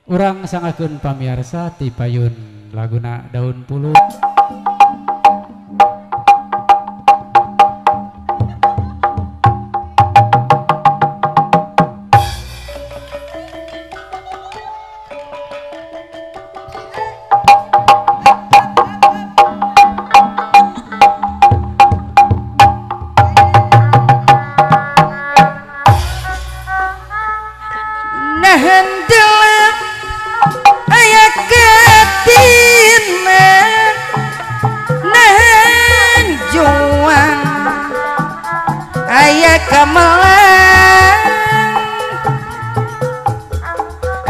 Urang sangakeun pamiarsa ti payun laguna Daun Pulus.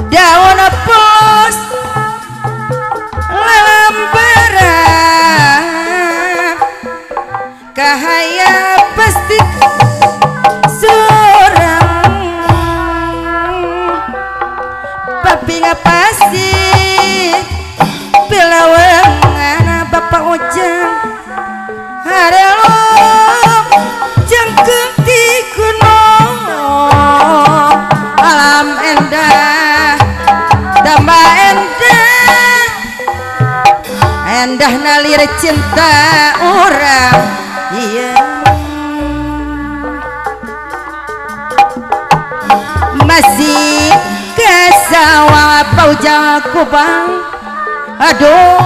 Daun pulus lalambaran kahaya pasti surang papi ngapasi pilawengan bapak ujang harelo jengkeung ti gunung alam endah tambah endah endah nalir cinta orang iya masih kesawah paujang kubang aduh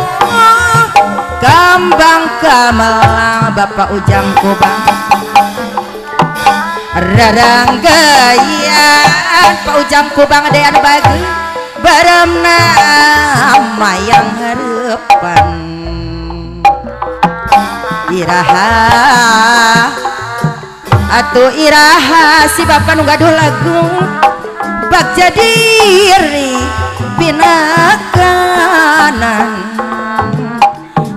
kambang kamelang bapak ujang kubang raranggayan pak ujang kubang dean bagi barem nama yang harapan iraha atuh iraha si bapak nu gaduh lagu bagja diri pinakanan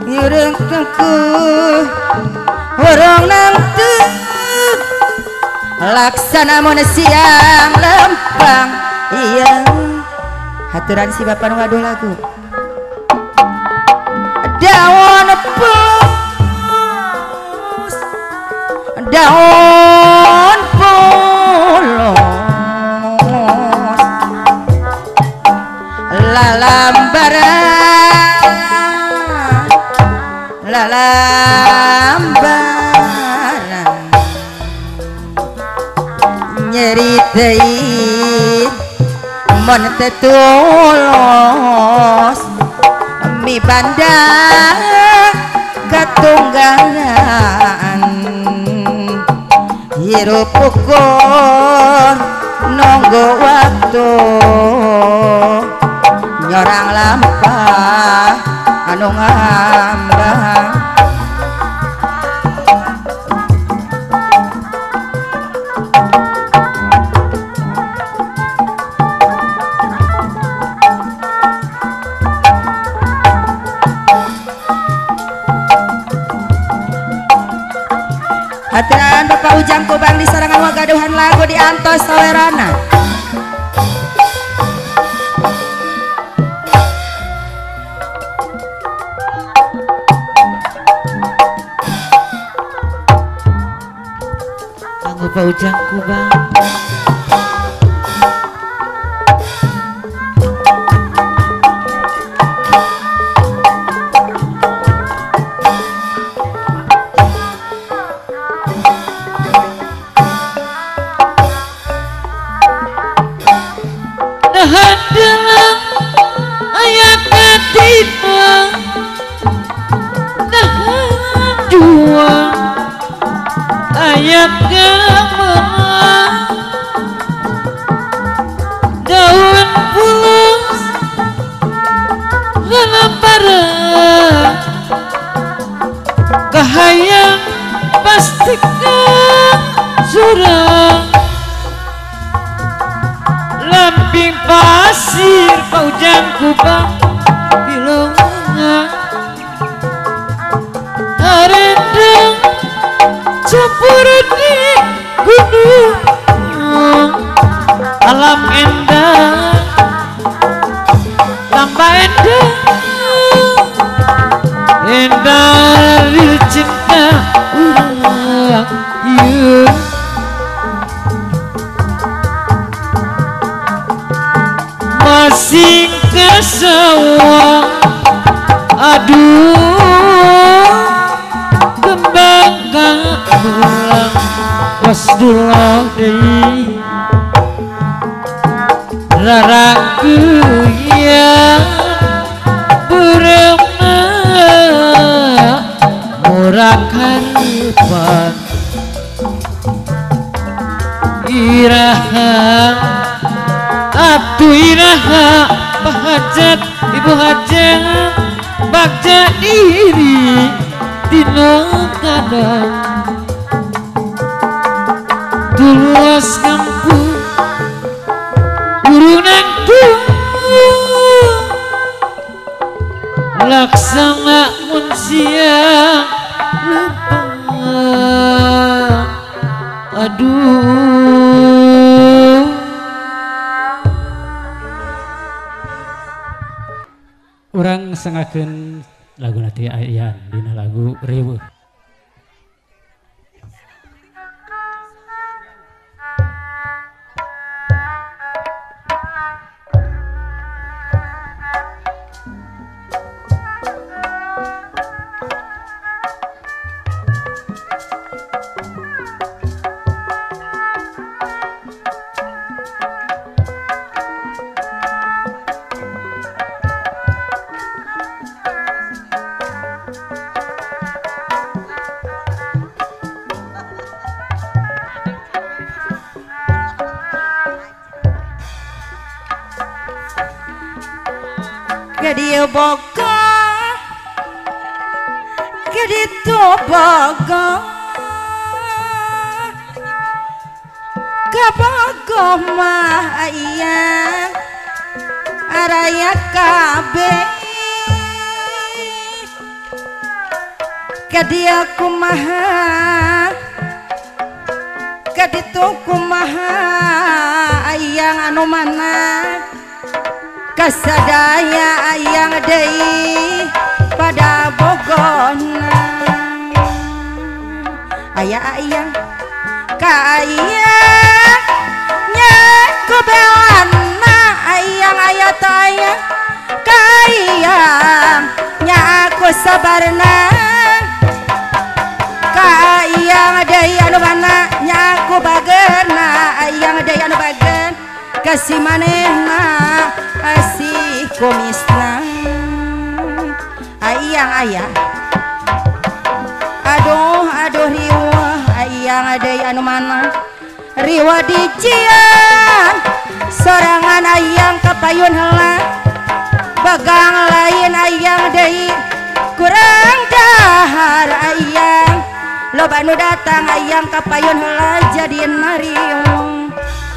urang tengkuh urang nangtu laksana mun siang lempang iya haturan si bapak nu gaduh lagu daun pulus daun pulus lalambaran lalambaran nyeritain mun teu tulus mi banda katunggalan hirup ukur nunggu waktu nyorang lampah anu ngambang. Haturan Bapak Ujang Kubang di sarangan wagaduhan lagu di antos sawerana. Kanggo Bapak Ujang Kubang. Ayat gamelan daun pulus lalamparan kahayang pastikan surang lamping pasir paujang kubang bilongan harendeng campur di gunung alam endah tambah endah endah cinta urang ieu masih sawah aduh kembang kamulang wasdullah deui rarangkeuyang beureumna murah karepan iraha atuh iraha bahajat ibu hajat bagja diri dina kadang tuluas ngampu guru nangtung laksana mun siang lempang aduh. Urang sengakeun lagu nanti aya dina lagu Riweuh. Kadieu boga kaditu boga kabogo mah aya araya kabeh kadieu kumaha kaditu kumaha ayang anu mana kasadaya ayang deui pada bogona aya ayang ka ayang nya ku belana ayang aya ta ayang ka ayang nya aku sabarna ka ayang deui anu mana nya aku bageuna ayang deui anu bageun kasih manehna asih kumisna ayang ayah aduh aduh riwah ayang deui anu mana riwah dician sorangan ayang kapayun heula bagang lain ayang deui kurang dahar ayang loba nu datang ayang kapayun heula jadi nariung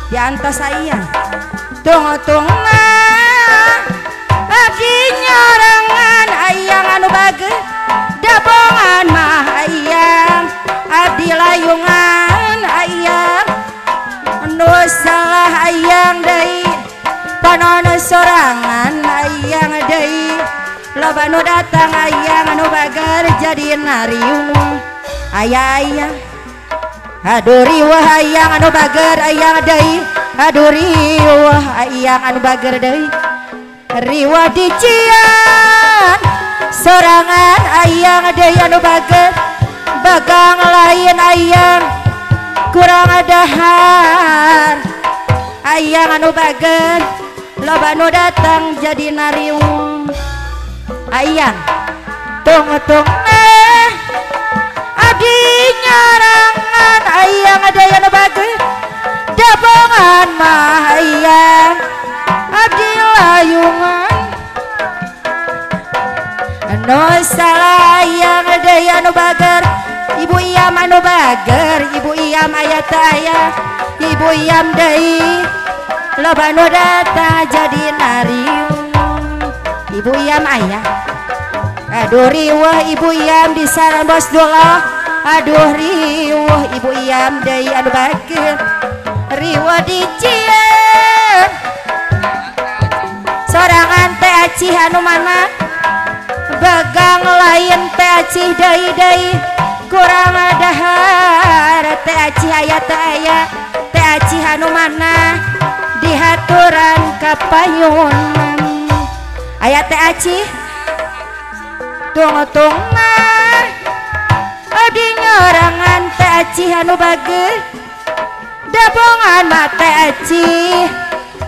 diantos ayang tungtungna abdi nyorangan ayang anu bager dabongan mah ayang abdi layungan ayang nu salah ayang deui panon sorangan ayang deui loba nu datang ayang anu bager jadi nariung aya ayang aduh riwah ayang anu bager ayang deui aduh riwah ayang anu bager deui riwah dician sorangan ayang deui anu bager bagang lain ayang kurang dahar ayang anu bager loba nu datang jadi nariung ayang tungtungna abdi nyarangan ayang deui anu bager dabongan mah ayang abdi layungan anu salah ayang deui anu bager ibu iyam anu bager ibu iyam aya teu aya ibu iyam deui loba nu datang jadi nariung ibu iyam aya aduh riwah ibu iyam di saran bos dolah aduh riwah ibu iyam deui anu bager riwah dicieun sorangan teh acih anu mana bagang lain teh acih deui deui kurang dahar teh acih aya teu aya teh acih anu mana dihaturan kapayunan. Aya teh aci tungtungna abdi nyorangan teh aci anu bager dabongan mah teh aci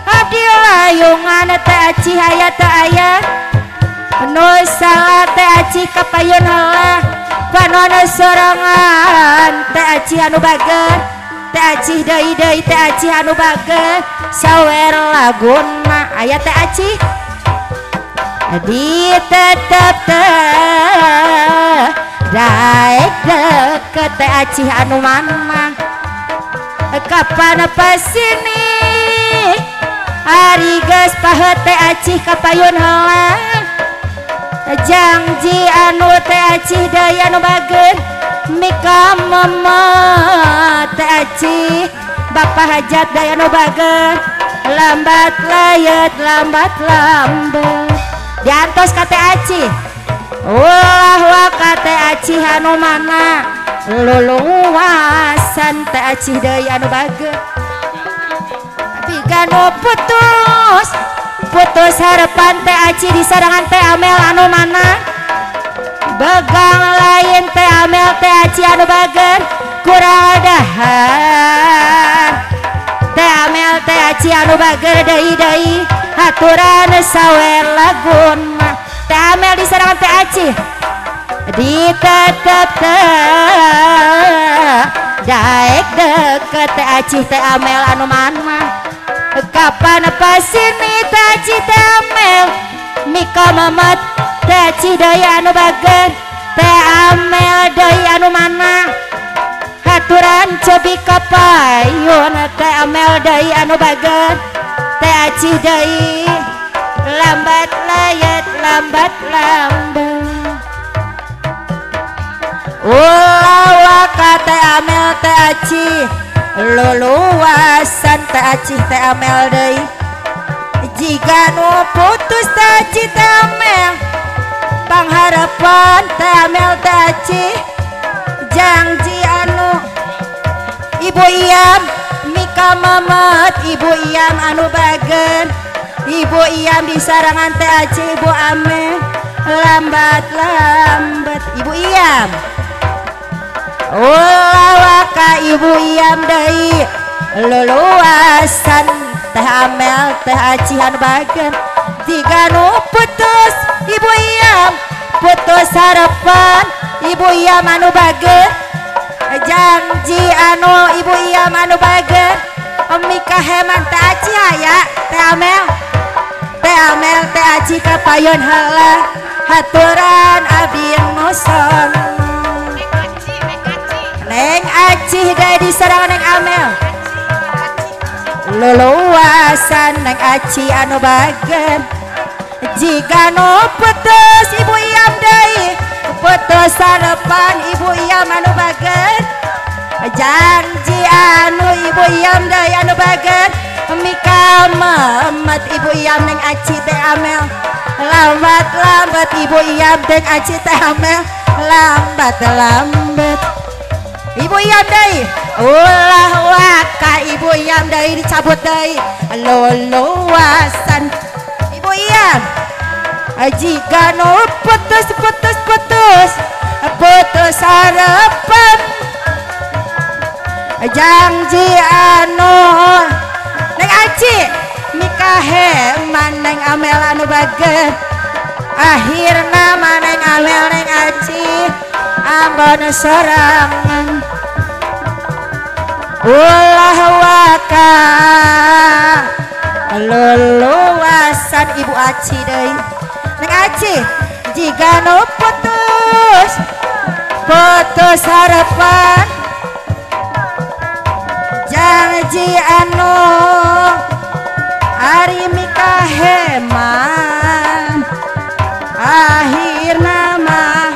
abdi layungan teh aci aya teh aya nu salah teh aci kapayun heula panon sorangan teh aci anu bager teh aci deui deui teh aci anu bager sawer laguna aya teh aci di tetep teh daek deket teh aci anu mana kapan pasini ari geus paheut teh aci kapayun heula janji anu teh aci deui anu bager mika mama teh aci bapak hajat deui anu bager lambat layet lambat lambat diantos ka teh aci ulah waka teh aci anu mana luluwasan teh aci deui anu bager biganu putus putus harapan teh aci di sarangan teh amel anu mana begang lain teh amel teh aci anu bager kurang dahar teh amel teh aci anu bager deui deui aturan sawer laguna teh amel di sarangan teh aci di tetep teh daek deket teh aci teh amel anu mana kapan pasini teh aci teh amel mika mamat teh aci deui anu bager teh amel deui anu mana haturan cobi kapayun teh amel deui anu bager teh aci deui lambat layet lambat lambat ulah waka teh amel teh aci luluwasan teh aci teh amel deui jika nu putus teh aci teh amel pangharapan teh amel teh aci janji anu ibu iam mika mamat ibu iam anu bagen ibu iam di sarangan teh aci ibu ame lambat lambat ibu iam ulah waka ibu iam deui luluwasan teh amel teh aci anu bagen jika nu putus ibu iam putus harapan ibu iam anu bagen janji anu ibu iam anu bager mika heman teh aci aya teh amel teh amel teh aci kapayun heula haturan abdi nu neng aci deui di sarangan neng amel luluwasan neng aci anu bager jika nu putus ibu iam deui putus harapan ibu iam anu bager janji anu ibu iam deui anu bager mika mamat ibu iam neng aci teh amel lambat lambat ibu iam neng aci teh amel lambat lambat ibu iam deui ulah waka ibu iam deui dicabut deui luluwasan ibu iam jika nu putus putus putus putus harapan janji anu neng aci mika heman neng amel anu bager akhirna maneng amel neng aci ambon sorangan ulah waka luluwasan ibu aci deui neng aci jika nu putus putus harapan janji anu ari mika heman akhirna mah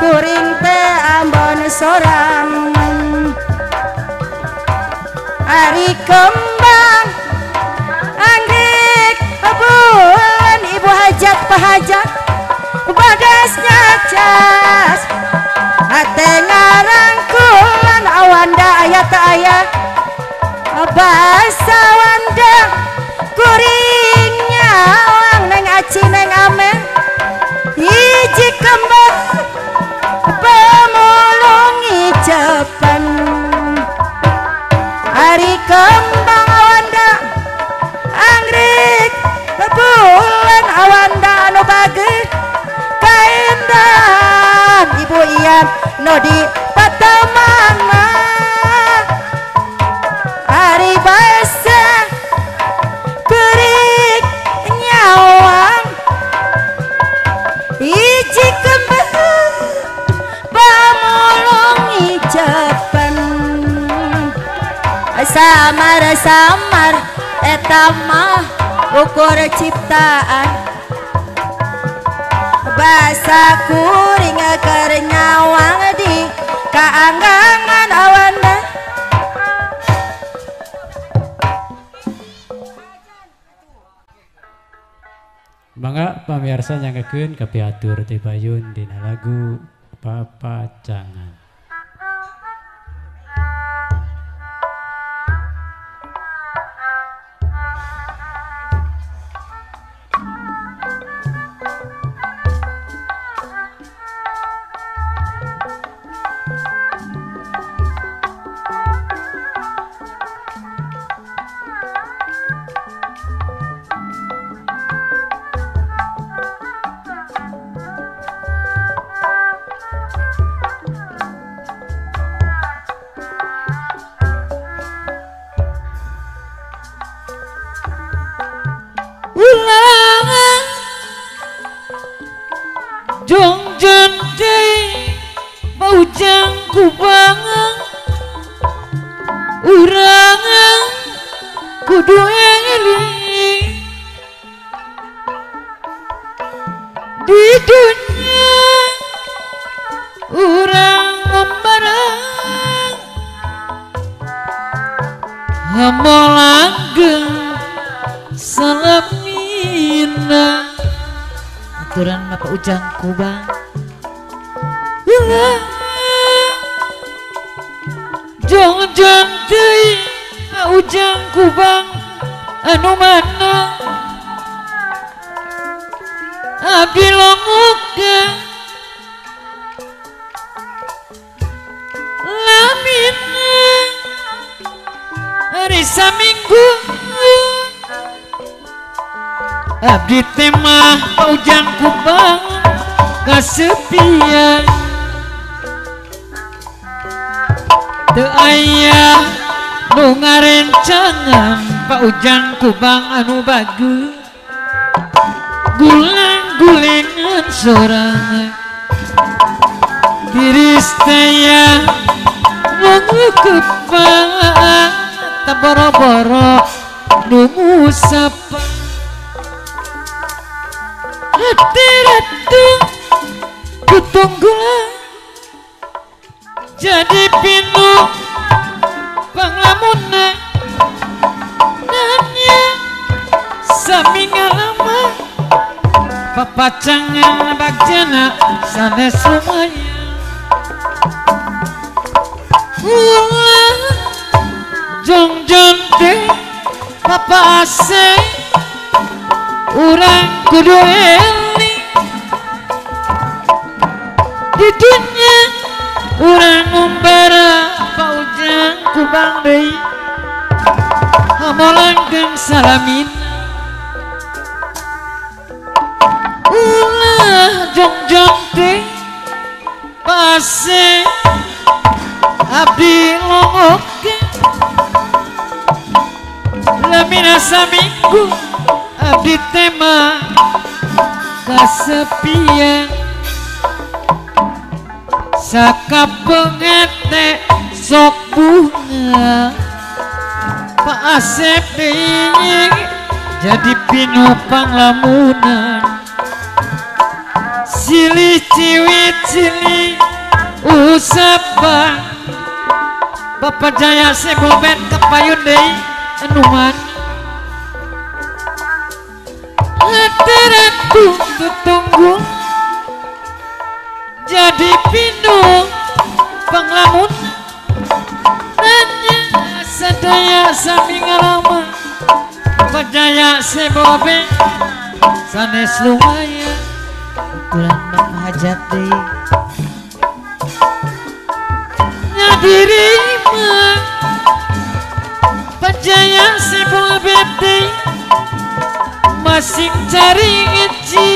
kuring teh ambon sorangan ari kembang anggrek bulan ibu hajat pahajat badasnya cas hate ngarangkulan awanda aya teu aya basa wanda kuringnya nu di patemang ari basa kerik nyawang hiji kembang pamulung icapan samar-samar eta mah ukur ciptaan basa kuring keur nyawang di kaanggangan awana. Mangga pamirsa nyanggakeun kapiatur ti payun dina lagu Papacangan. Ujang kubang jong jong deui ujang kubang anu mana abdi longukeun lamina ari saminggu abdi teh mah ujang kubang kasepian teu aya nu ngarencangan Pak Ujang Kubang anu bagus gulang-gulingan sorangan tiris teh mengukepang taboro-boro nu ngusapa hati ratu kutunggulah jadi pinu panglamuna nanya sami ngalama papacangan bagjana sanes lumayan ulah jong-jong teh papa ase urang kudu eling di dunya urang ngumbara Pak Ujang Kubang deui hamolangkeun salamina ulah jong-jong teh pase abdi longokeun lamina saminggu abdi teh mah kasepian sakapengete sok bunga Pak Asep deui jadi pinupang lamunan silih ciwit silih usapa Bapak Jaya Seboben kepayun deui anu man hati tutunggu jadi pinu panglamun nanya sadaya sami ngalama Bapak Jaya Seboben sanes lumayan ukuran Bapak hajat deui nyadirima Bapak Jaya Seboben deui masing cari ngeci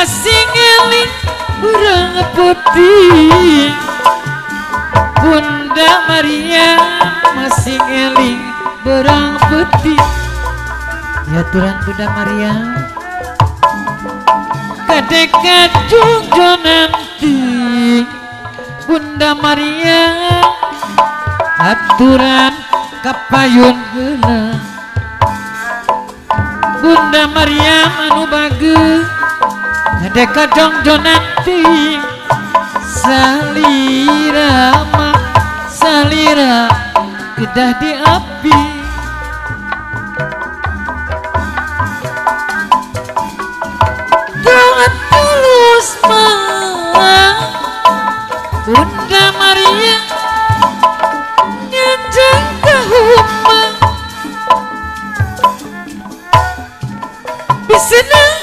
Masih ngeling burung putih Bunda Maria masih ngeling burung putih. Ya Tuhan Bunda Maria kadek kajungjo nanti Bunda Maria aturan kapayun heula Bunda Maria anu bagus kadek kajungjo nanti salira ma salira kedah di api. Jangan tulus mah Bunda Maria nyanjang kahuma bisa nama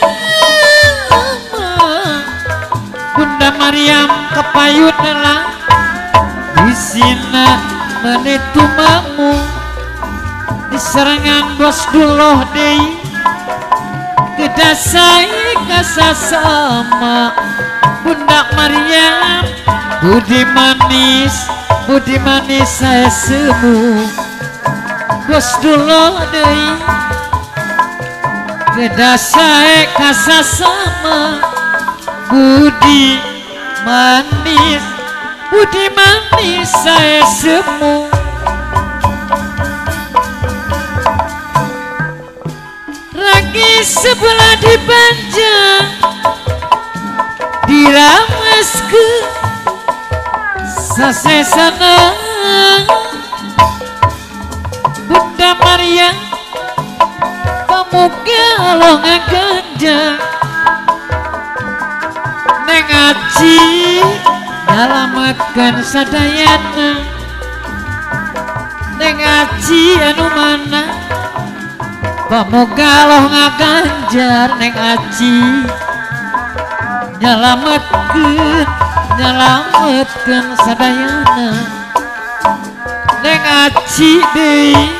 Bunda Maryam kepayun lah disina manetumamu diserangan bos duloh deui kedasai kasasama Bunda Maryam budi manis saya semu bos duloh deui kedasai kasasama budi manis saya semu. Lagi sebelah di Banjar diramas ke sasesana Bunda Maria pamuga lo ngaganja neng aci nyalametkeun sadayana neng aci anu mana pamoga loh ngaganjar neng aci nyalametkeun nyalametkeun sadayana neng aci deui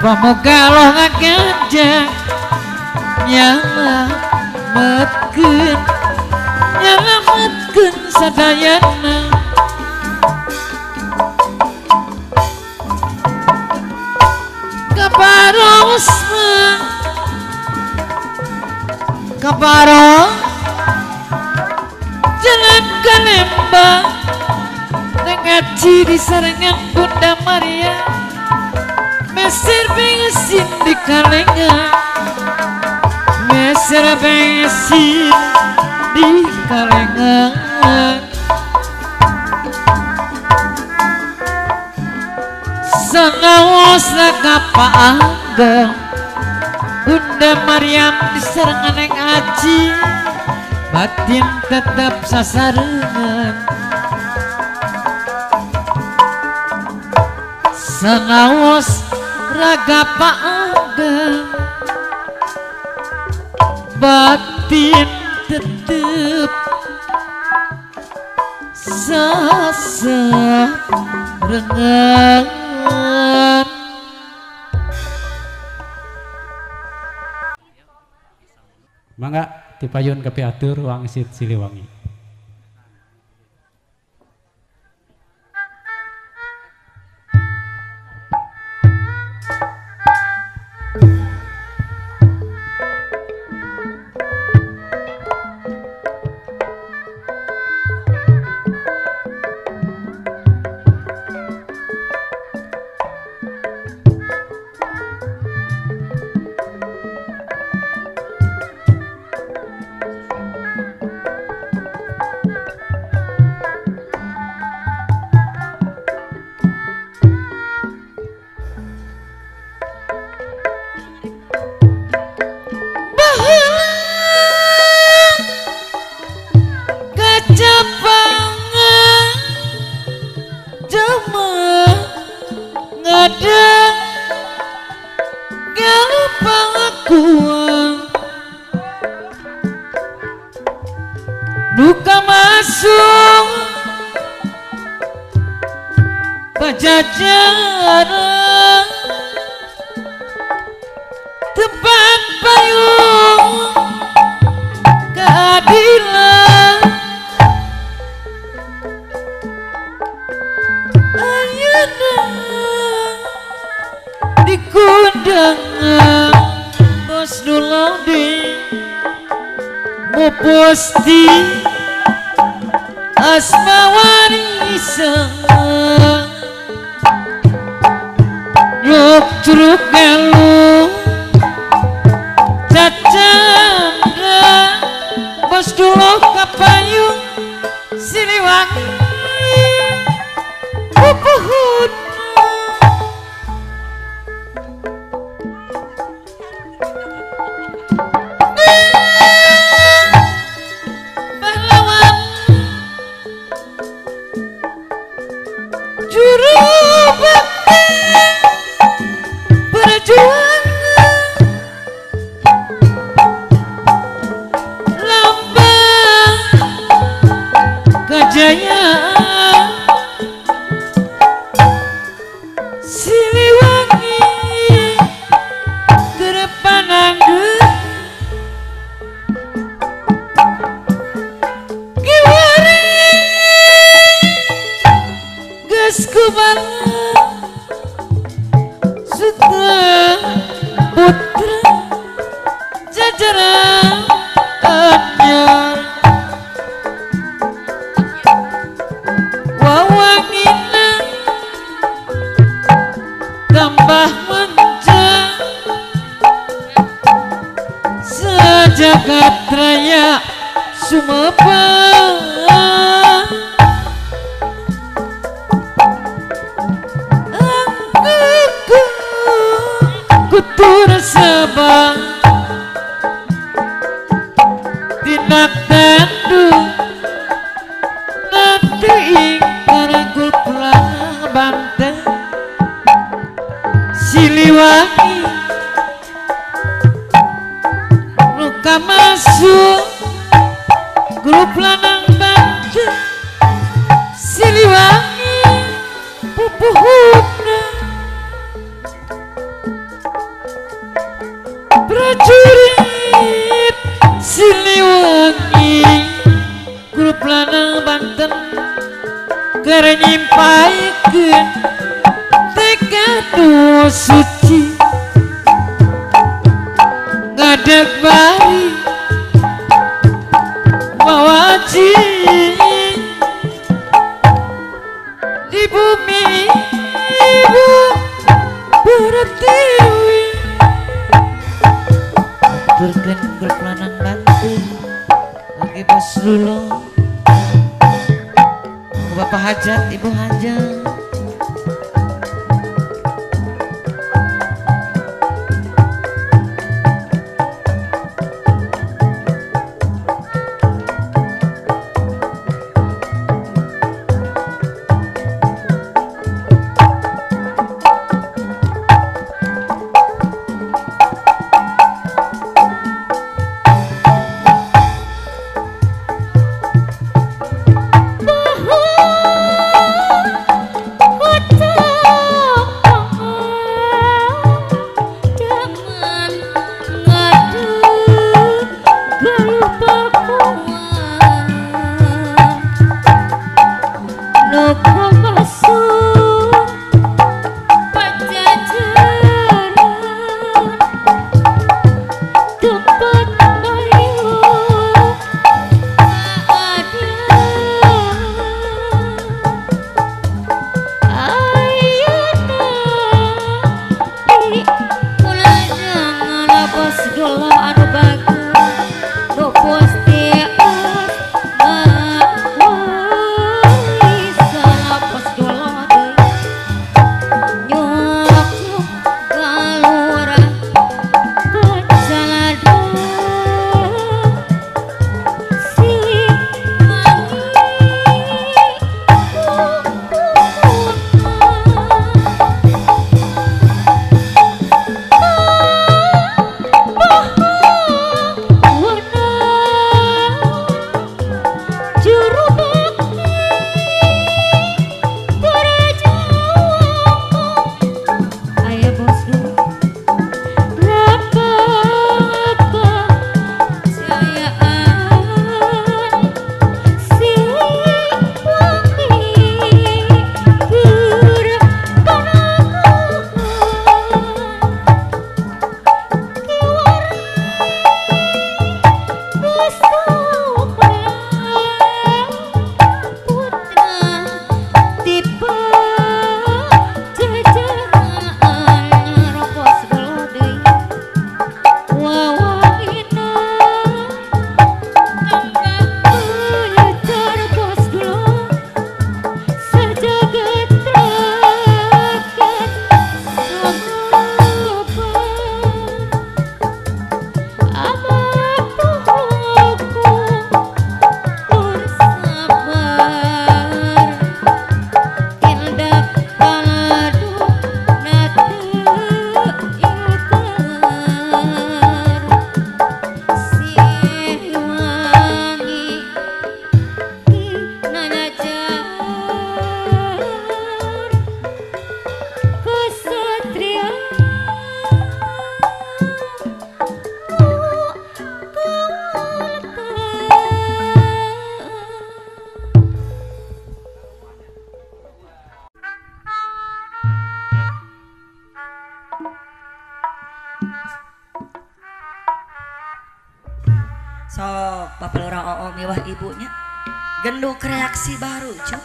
pamoga loh ngaganjar nyalametkeun nyalametkeun sadayana. Kabarosma kabaro jalan ke Lembang neng aci di sarangan Bunda Maria meser bensin di kalengan meser bensin di kalengan sangaos kapaanggang Bunda Maryam diserangan neng aci batin tetap sasarengan sanaos raga paanggang batin tetap sasarengan. Mangga tipayun kapiatur wangsit Siliwangi. Bos Dulodi Mupusti Asma warisan Yuk curug galuh Cacandra Bos Duloh kapayung Siliwangi Pupuhun Pahlawan Juru bakti Perjuangan Lambang Kejayaan Siliwangi Terpananggung Kiwari Geus kumaha Sutra Putra Jajaran Anyar Wawangina Tambah menca Sejagat raya Sumepang Angkuku Kutur sebang Dina tandu Nanti ing karanggul pulang Banten Siliwangi Luka masuk Grup lanang Banten Siliwangi Pupuhuna Prajurit Siliwangi Grup lanang Banten Keur nyimpaikeun Tekad nu suci Ngadeg bari Mawaji Di bumi Ibu Pertiwi Turkeun grup lanang Banten Oke Bos Lulo Bapak Hajat, Ibu Hajat. Sok Bapak Lurah Oo miwah ibunya genduk reaksi baru cu.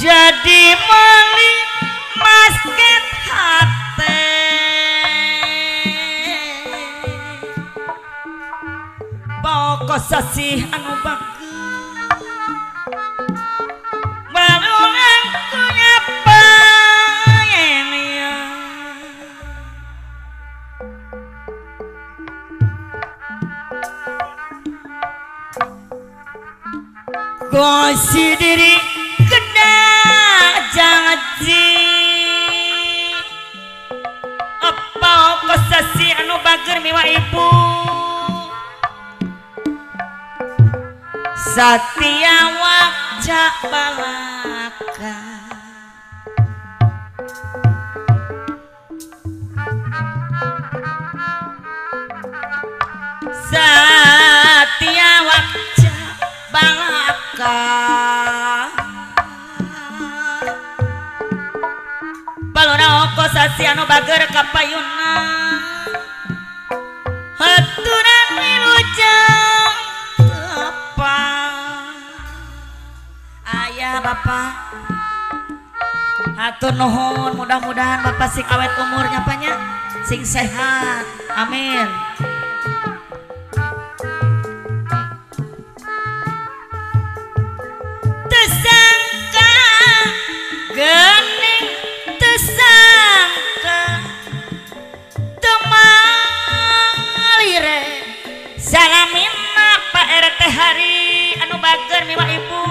Jadi meli masket hate pokok sasih anu bagus baru aku nyapa ya. Gosi diri janji apa kosasi anu bager miwa ibu Satya wakca balaka Satya wakca balaka Sasi anu bager kapayuna haturan wilujeng tepang ayah bapak hatur nuhun mudah-mudahan bapak sing awet umurnya banyak sing sehat amin. Tersangka gening tersangka temalire salamina Pak RT hari anu bager miwa ibu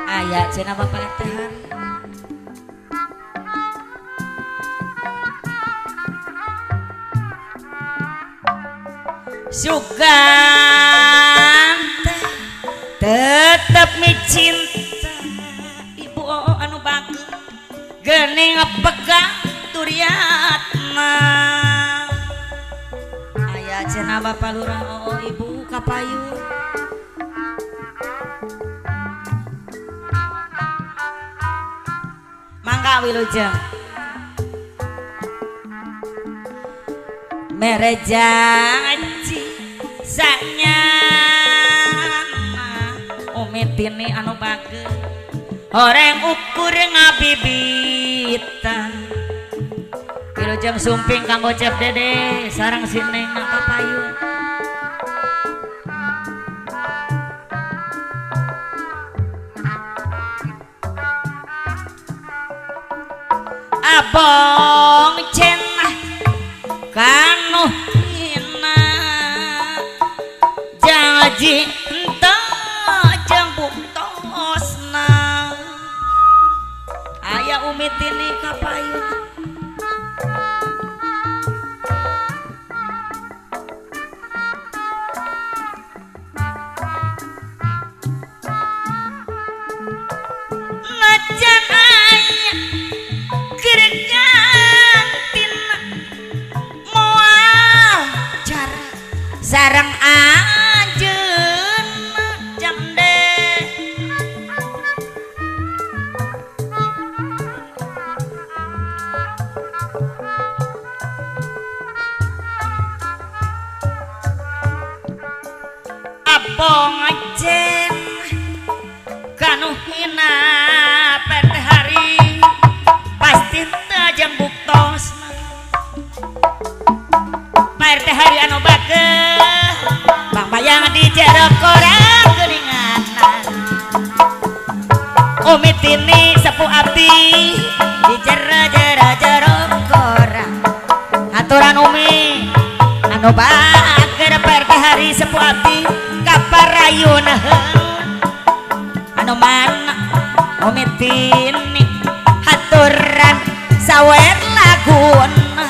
aya cenah Bapak RT hari sugan tetep micinta ibu oo anu bager gening pegang turiatna aya cenah Bapak Lurah oo ibu kapayun mangga wilujeng mere janji sanyana umitini anu bager horeng ukur ngabibitan wilujeng sumping kanggo Cep Dede sareng si Neng kapayun abong cenah kanuh hina janji henteu jeung buktosna aya umitini kapayun najan aya gergantina moal cara sareng anjeunna jamde abong ajen Yang di jero koran geuningan Umi Tini sepuh abdi di jero jero jero koran aturan Umi anu bager Pak RT hari sepuh abdi kaparayun anu mana Umi Tini haturan sawer laguna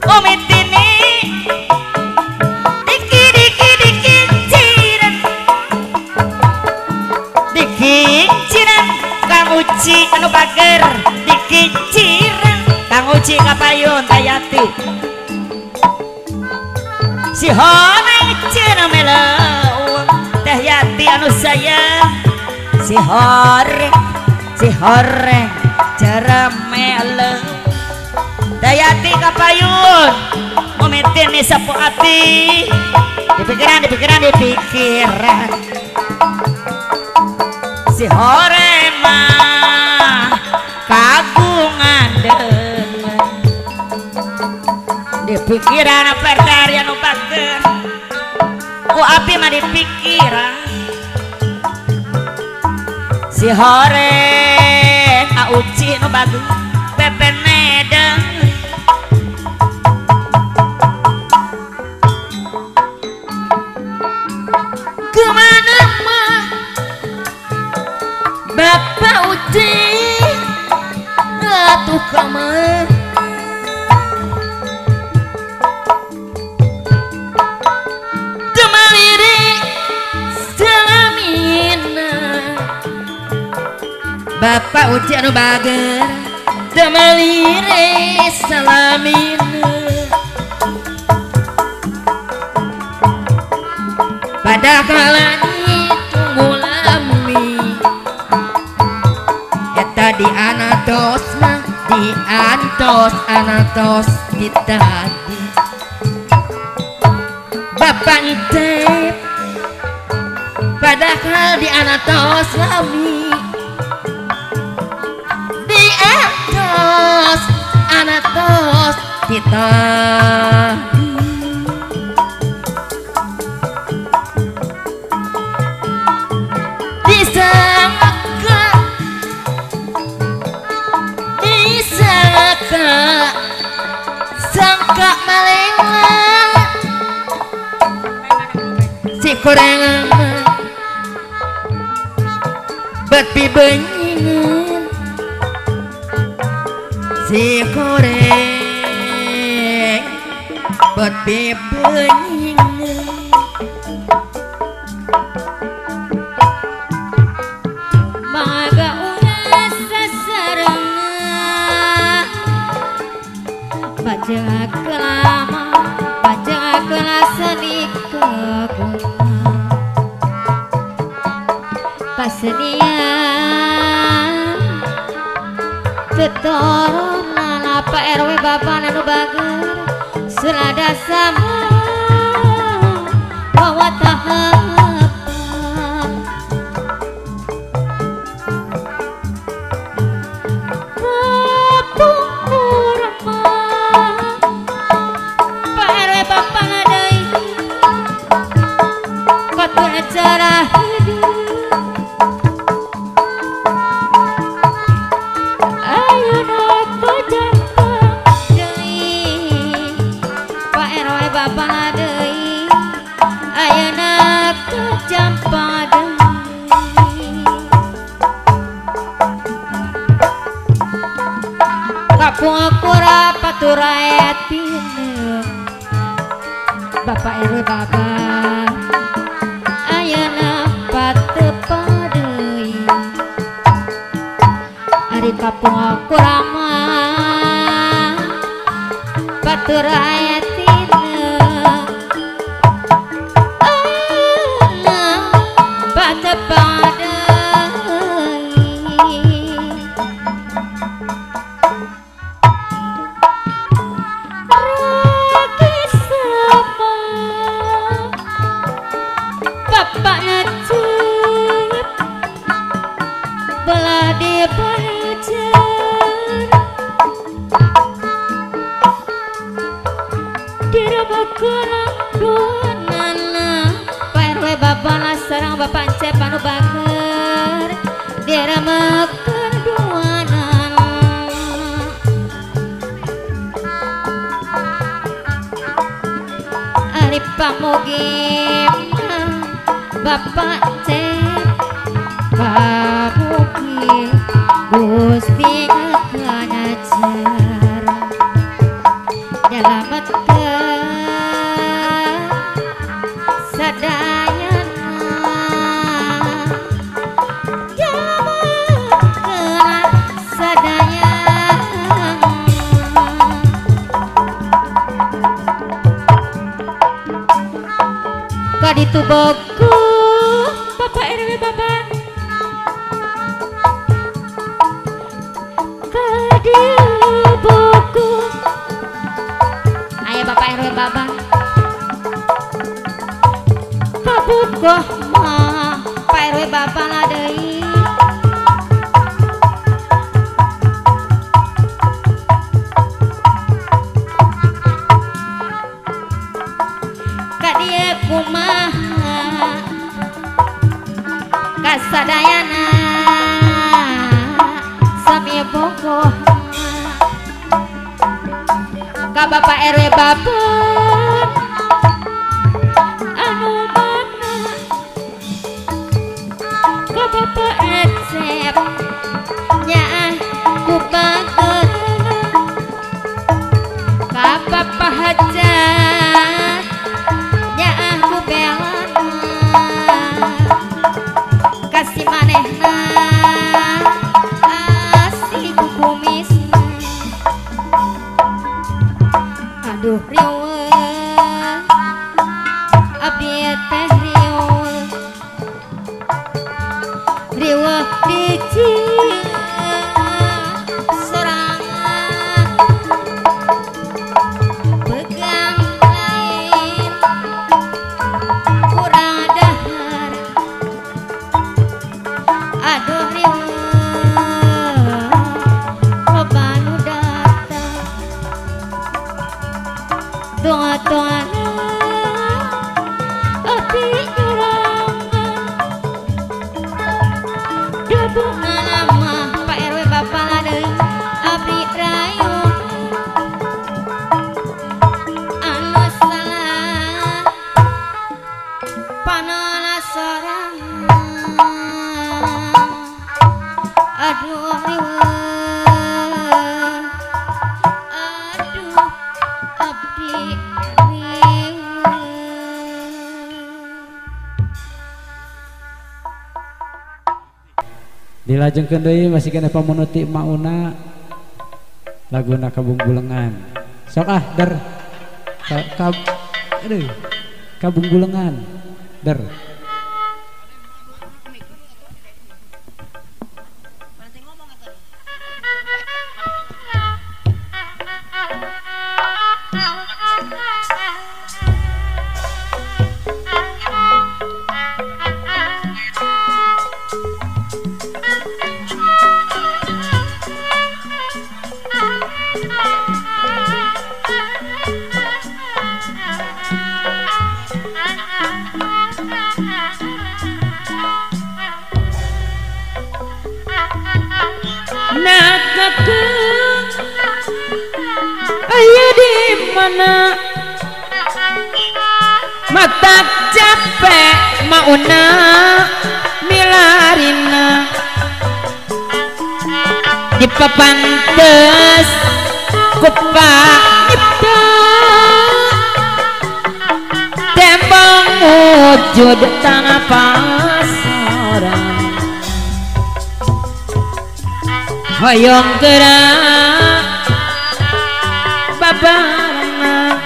Umi Tini diki diki diki ciran diki ciran Kang Uci anu bager diki ciran Kang Uci kapayun Tayati si horeng cenah meleuweung Teh Yati anu sayang si horeng ceremele Teh Yati kapayun Umi Tini sepuh ati di pikiran di pikiran di pikiran si horeng mah kagungan deungeun di pikiran pertarian nu bager ku abdi mah di pikiran si horeng auci nu bagus pepenedeng kemana mah Bapak Uci atuh kamar Bapak Uci anu bager demelire salamina pada kalani tunggu lami eta di anatos mah di antos anatos di tadi Bapak Ncep padahal di anatos lami anatos kita disangka disangka sangka malewa si korengan bet pibenyingan si koreng bet pibenyingan Maga ulah sasarengan baca kelama baca kelasani keguna kasenian tetoronan apa RW bapak nanu bager selada sama bawa tahapan kapungkur mah Pak RW bapak ngadai kotor acara hidup Bapak RW bapak ayeuna patepa deui ari kampung aku ramah batur aya tina ayeuna patepa deui Bapak ngecep belah di pacar direbekana Duanana Pak RW Bapak sareng Bapak Encep anu bager diremekeun duanana. Ari pamugi Bapak Encep pamugi Gusti nganajar nyelametkeun sadayana, nyelametkeun sadayana. Kaditu bogo Bapak RW Bapak kaditu aya Bapak RW Bapak kabugoh mah Pak RW Bapak lah deui. Kadieu kumaha kasadayana sami bogoh ka Bapak RW Bapak anu mana ka Bapak Ecep nyaah ku bageuna ka Bapak Hajat nyaah ku belana kasih manehna asih ku kumisna. Aduh riweuh abdi teh riweuh riweuh dijieun sorangan pegang lain kurang dahar. Aduh riweuh loba nu datang doa-doana abdi nyorongan dabungan mah Pak RW Bapak deui abdi rayuan anu salah panana sorangan. Aduh riweuh aduh abdi riweuh. Dilajengkeun deui masih kena pamunuti mauna laguna Kabungbulengan. Sok ah der. Aduh. Kabungbulengan. Der. Ayo di mana mata capek mauna milarina di papantes kupa nyipta tembong wujud tanah pasaran hoyong gerak babarna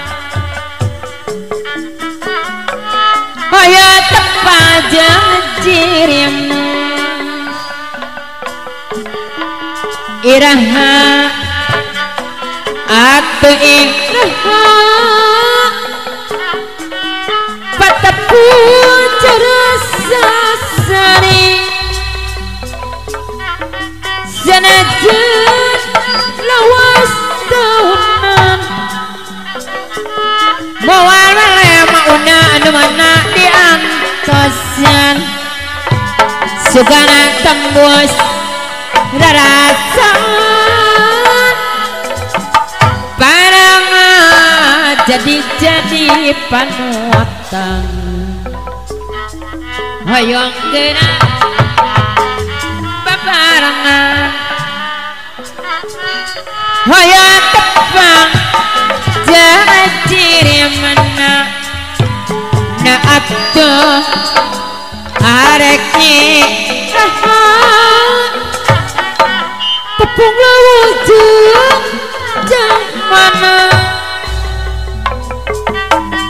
hoyo tepajang jirimna iraha atuh iraha patepun rasa sari sanajan lawas tahunan moal lema anu mana diantosan sugana tembus rarasaan barang jadi panutan hoyong geura babarengan hoyong tepang jangan ciri mana na atuh arek tepung lawujung jang mana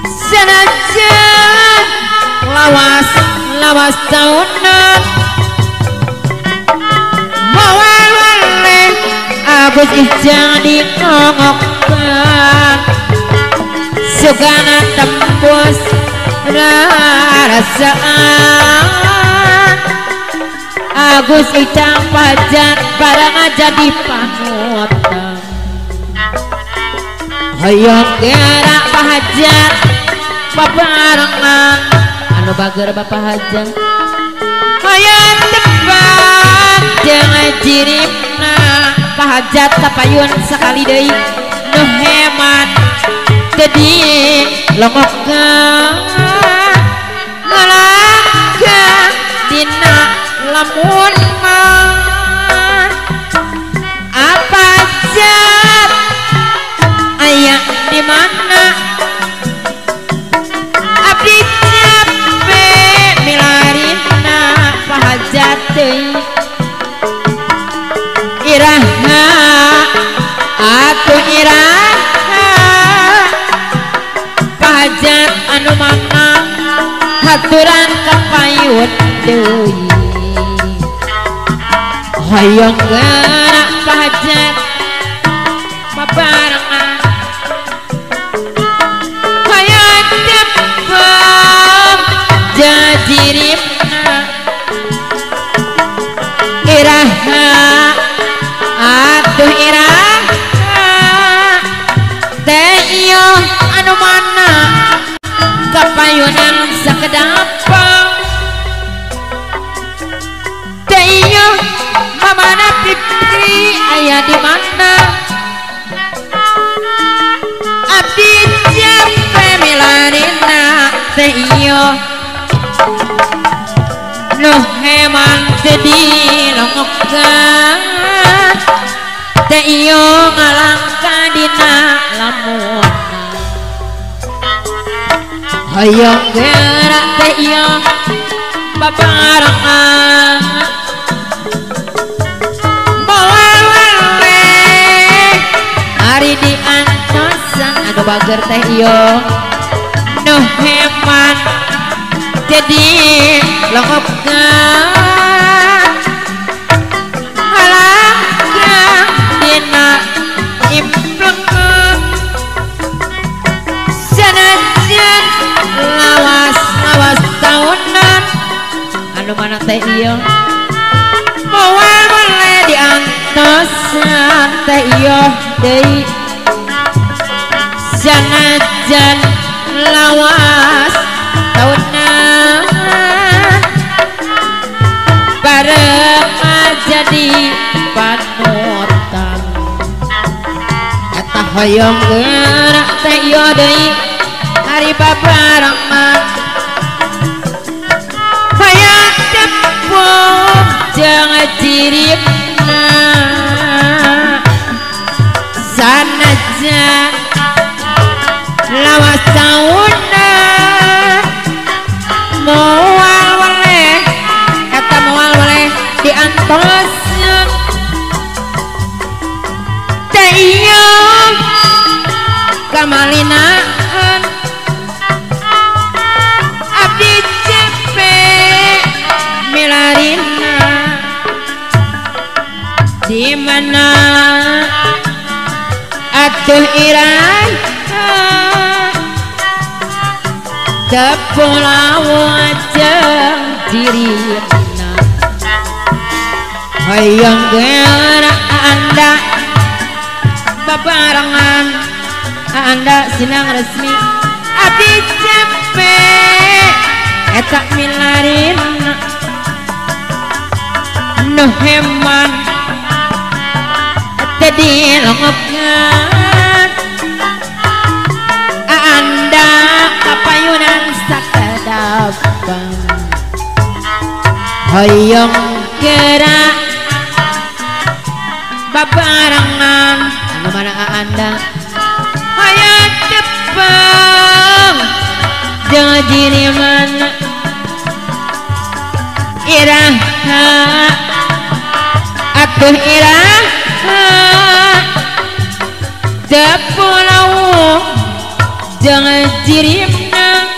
sanajan lawas lawas tahunan mawal waleh Agus Ijang dinongokkan sugana tembus rarasaan Agus Ijang pajan barang jadi panutan hoyong gerak pahajat babarengan anu bager bapak hajat hoyong tebak jangan jirimna pahajat kapayun sekali deui nu hemat jadi longokkeun ngalangka dina lamun mah apa jat aya di mana abdi capek milarina pahajat deui iraha atuh iraha pahajat anu mana haturan kapayun deui hoyong gerak pahajat babarengan hoyong tepang jajirimna iraha atuh iraha teh iyo anu mana kapayunan sakedapang teh iyo mamana pipri aya di mana abdi capek milarina teh iyo nu heman teu dilongokkeun teh iyo ngalangka dina lamun hoyong gerak teh iyo babarengan moal weleh ari diantosan anu bager teh iyo nu heman jadi longokkeun ngalangka dina implengan sanajan lawas lawas tahunan anu mana teh iyo moal weleh diantosan teh iyo deui sanajan lawas tahunan bareng jadi panutan eta hoyong gerak teh iyo deui ari babarengan hoyong tepung jeung jirimna sanajan lawas tahunan moal weleh eta moal weleh diantosan teh iyo kamalinaan abdi cepek milarina di mana atuh iraha tepung lawajeng dirina hoyong gerak anda babarengan anda sinang resmi abdi cepek Eta milarin nu heman teu dilongopkeun anda kapayunan sakedapan hoyong gerak babarengan anu mana anda hoyong tepang jeung jiriman iraha atuh iraha tepulau jeung jirimna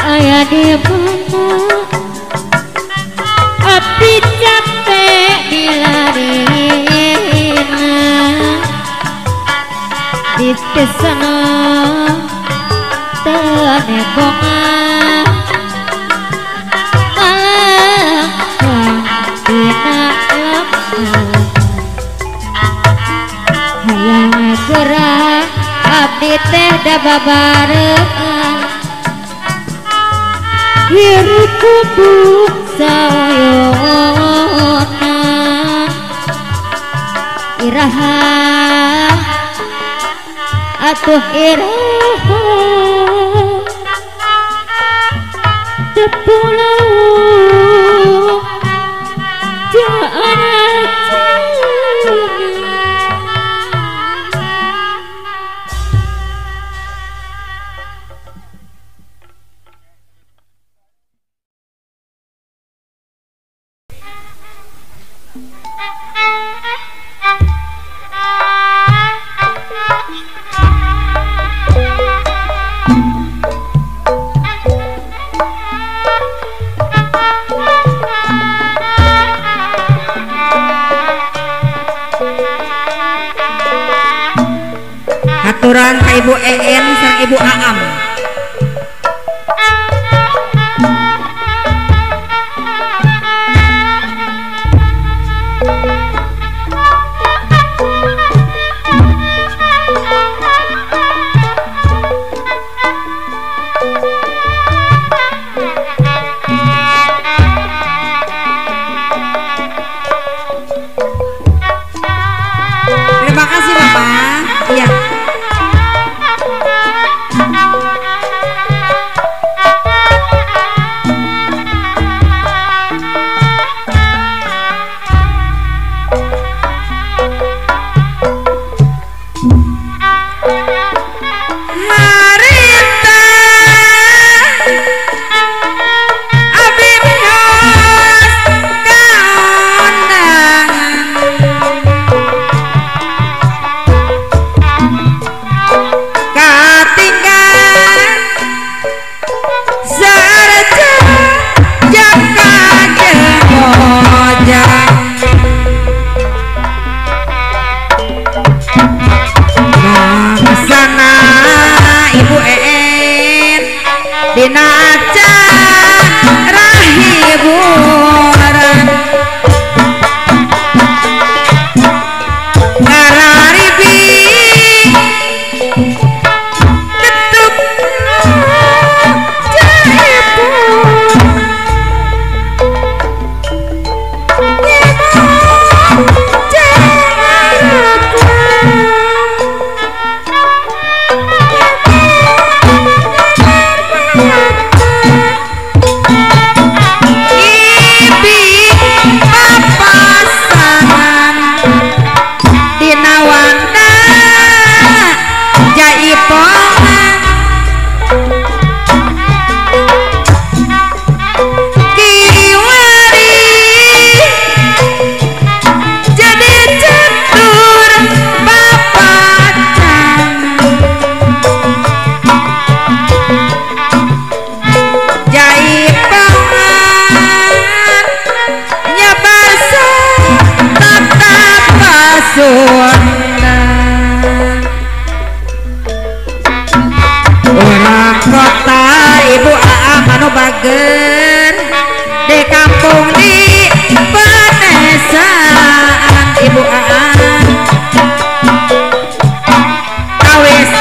aya di mana abdi capek dilarina di kesana tenebongan malangkang dina lemah hayang gerak abdi teh da babarengan hirup kudu sayoona iraha atuh iraha tepulau Aturan ka Ibu EN sareng Ibu Aam. Terima kasih Bapak. Iya. Dina acara hiburan ngararibi ketuk jaipun Orang kota Ibu Aam anu bager di kampung di pedesaan Ibu Aam kawis.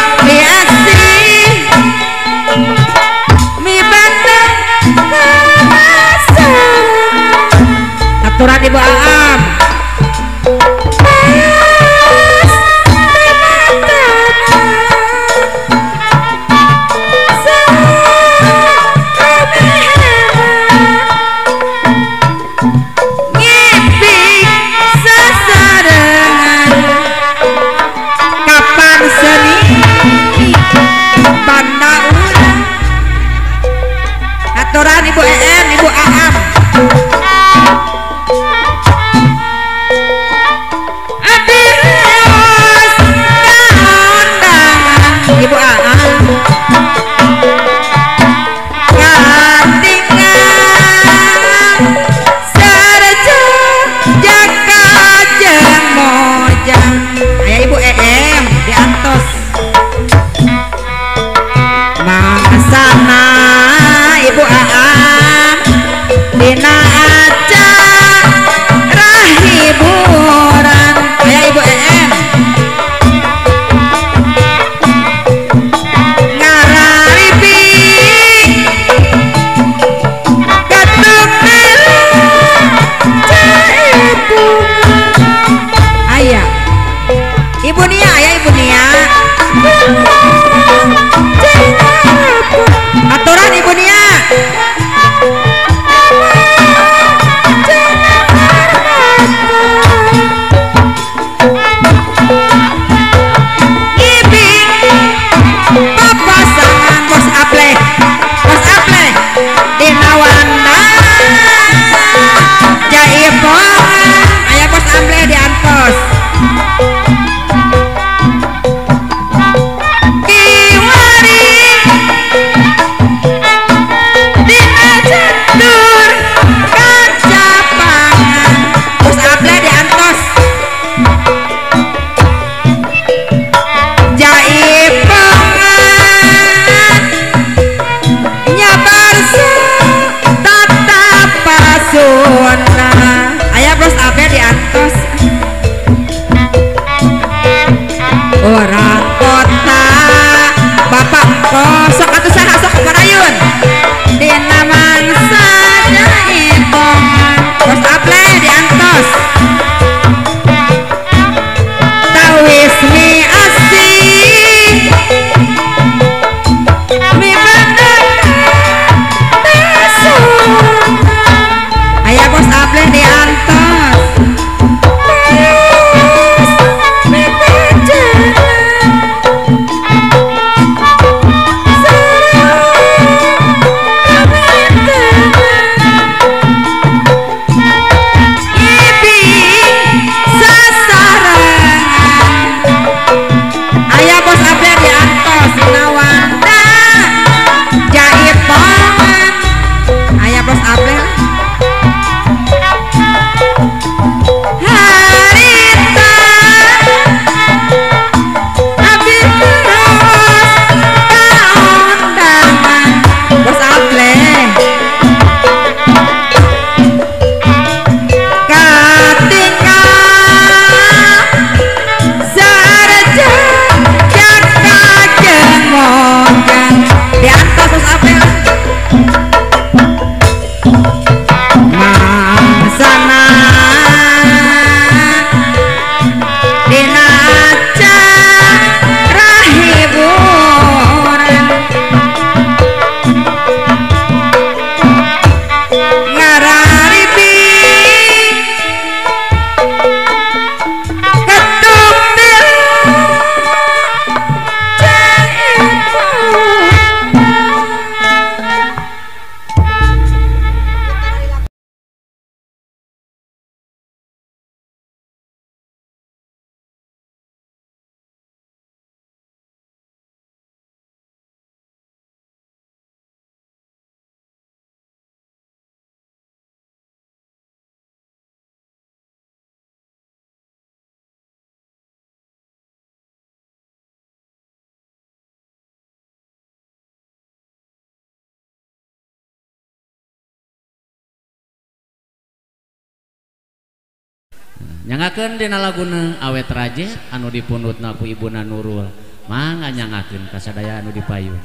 Nyangakeun dina laguna awet rajet anu dipundutna ku Ibuna Nurul. Mangga nyangakeun ka sadaya anu dipayun.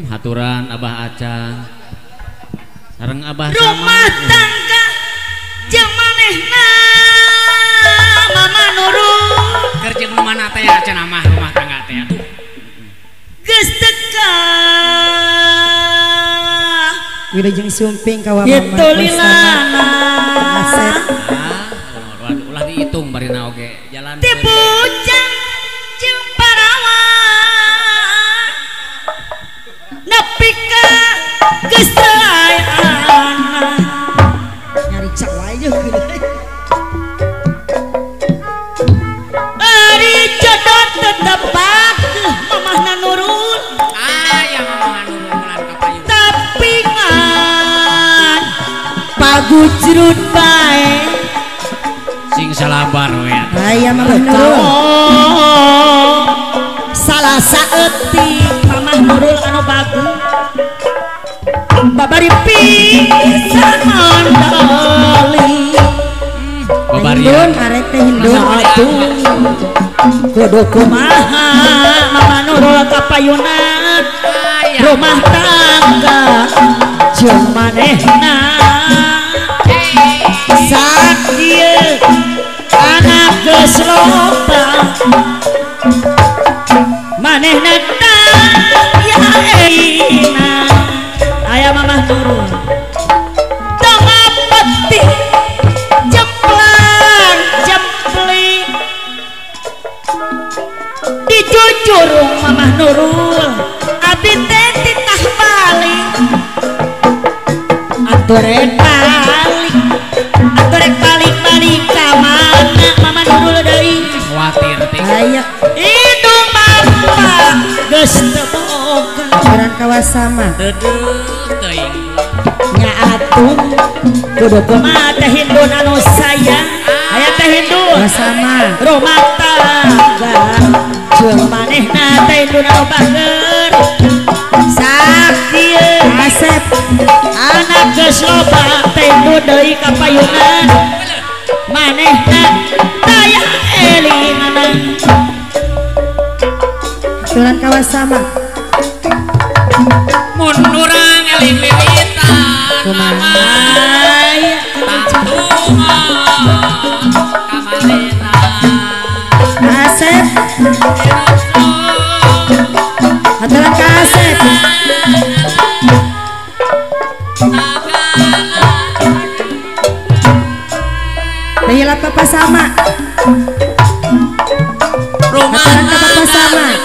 Haturan Abah Acang sareng Abah rumah sama. Tangga jeung manehna Mama Nurul. Keur jeung nu mana teh ya cenah mah rumah tangga teh atuh. Geus teka. Wilujeng sumping ka wa mama. Itu lilana. Asep. Ulah dihitung barina oge jalan. Ti bujang jeung parawan. Nepi ka geus teu aya anak. Nyariksa wae jeung ari jodoh tetep pakeuh mamahna Nurul. Aya mamahna Nurul ulah ka payun. Tapi ngan pagujrut bae. Sing salabar we atuh. Aya mamah Nurul. Salah saeutik mamah Nurul anu bagus. Babari pisan mandali. Babarian arek teh hindun atuh. Kudu kumaha Mama Nurul kapayunan rumah tangga jeung manehna. Sakieu anak geus loba manehna taya eina. Aya Mamah Nurul tengah peti jemplang jempling dicucurung Mamah Nurul abdi teh titah balik atuh rek balik atuh rek balik-balik ka mana Mama Nurul deui kuatir teh aya indung bapa geus teu boga urang kawasama deudeuh teuing nya atuh kudu kumaha teh hindun anu sayang aya teh hindun wasama rumah tangga jeung manehna teh hindun anu bager sakieu Asep anak geus loba teh hindun deui ka payunan manehna daya elingana urang kawasama mun urang eling wiwitan kumaha tantu kamalena Asep aturan ka Asep teh hilap papa sama rumah aturan ka papa sama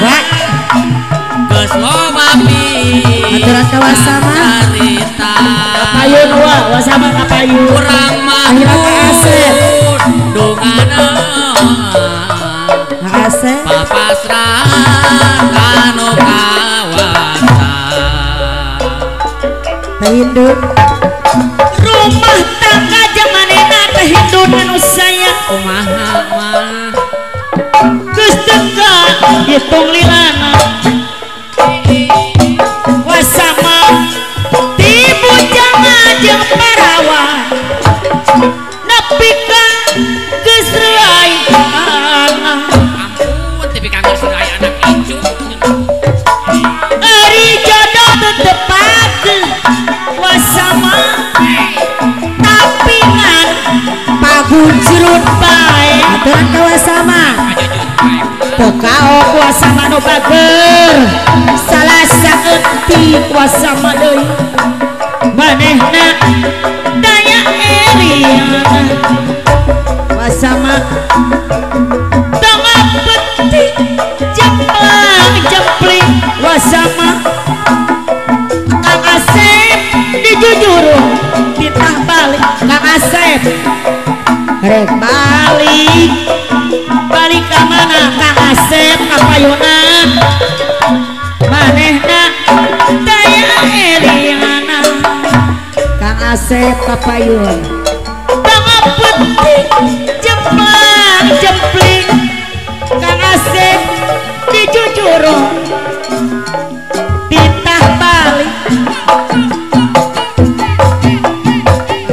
wa geus loba aturan ka wasama kapayun wa wasama kapayun urang mah hilap ka Asep dongana Asep papasrah kanu kawasa teh hindun rumah tangga jeung manehna teh hindun anu sayang kumaha mah geus teka hitung lilana wasama ti bujang jeung parawan nepi ka geus reuai anak. Ampun tepi ka geus reuai anak incu ari jodoh tetep pake wasama tapi ngan pagujrut bae aturan ka wasama teu kaok wasama nu bager salah saeutik wasama deui manehna daya eliana wasama tengah peti jemplang jempling wasama Kang Asep dijujurung titah balik Kang Asep rek balik balik ka mana Kang Asep ka payunan manehna daya eliana Kang Asep ka payun tengah peti jemplang jempling Kang Asep dicucurung titah balik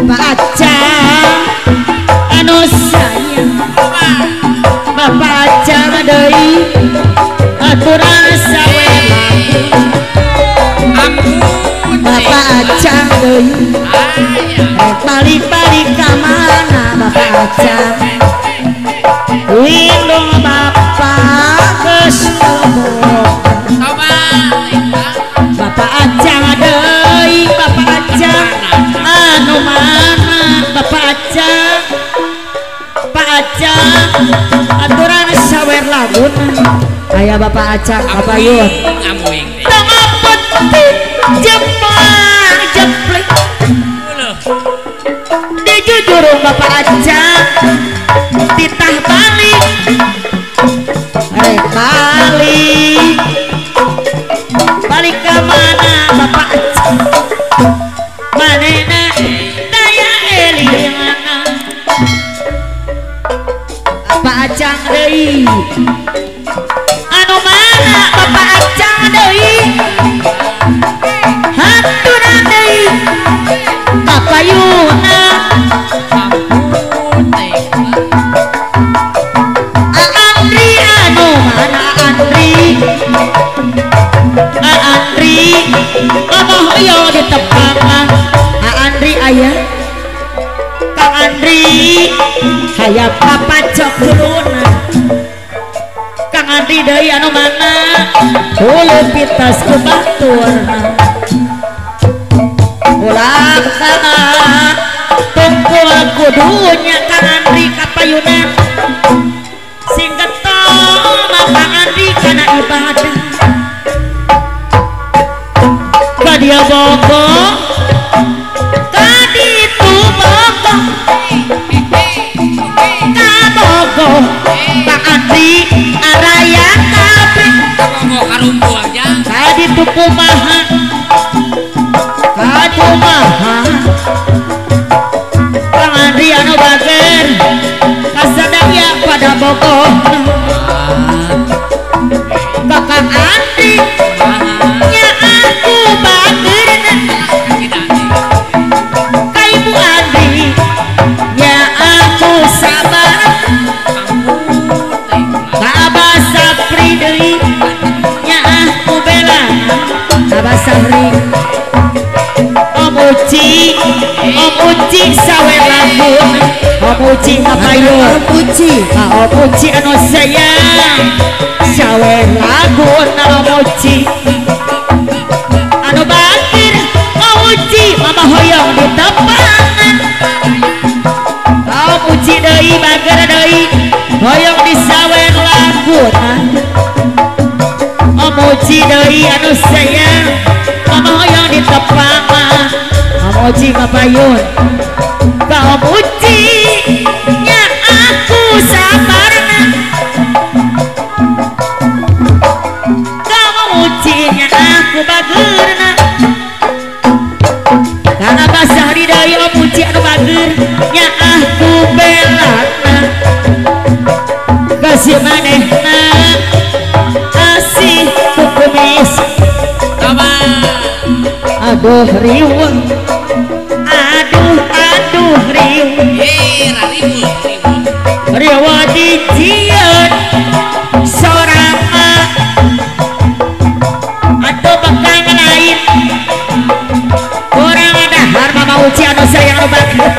Pak Acang anu Indung bapak geus Bapak Acang deui, Bapak Acang anu mana Bapak Acang, Pak Acang aturan sawer laguna aya Bapak Acang kapayun tengah penting jepang jeplik dijujurung Bapak Acang titah balik rek balik balik ke mana Bapak Acang manena daya elingana Bapak Acang deui anu mana Bapak Acang deui haturan deui kapayuna Andri anu mana Andri Andri ngomong yo di tepangan Andri ayah Kang Andri hayang papacok huluna Kang Andri deui anu mana hulu pitas ku baturna ulah kana tungkul kudunya Kang Andri kapayuna sing getol mah Kang Andri kana ibadah ka dia bogo ka ditu bogo ka bogo Kang Andri araya kabeh ka ditu kumaha ka kumaha Kang Andri anu bager kasadaya pada bogo ka Kang Andri nya aku bagerna ka Ibu Andri nya aku sabar ka Abah Sapri deui nya aku bela Abah Sapri Om Uci, Om Uci sawer laguna Om Uci kapayun Om Uci Ka Om Uci anu sayang sawer laguna Om Uci anu bakir Om Uci mama hoyong di tepangan Om Uci deui bager deui hoyong disawer laguna Om Uci deui anu sayang mama hoyong di tepangan Om Uci kapayun ka Om Uci nya aku sabarna ka Om Uci nya aku bagerna kana basah di deui Om Uci anu bager nya aku belana kasih manehna asih ku kumis aduh riweuh aduh aduh riweuh riweuh dijieun sorama atau bekang lain kurang dahar Mama Uci anu sayang anu bager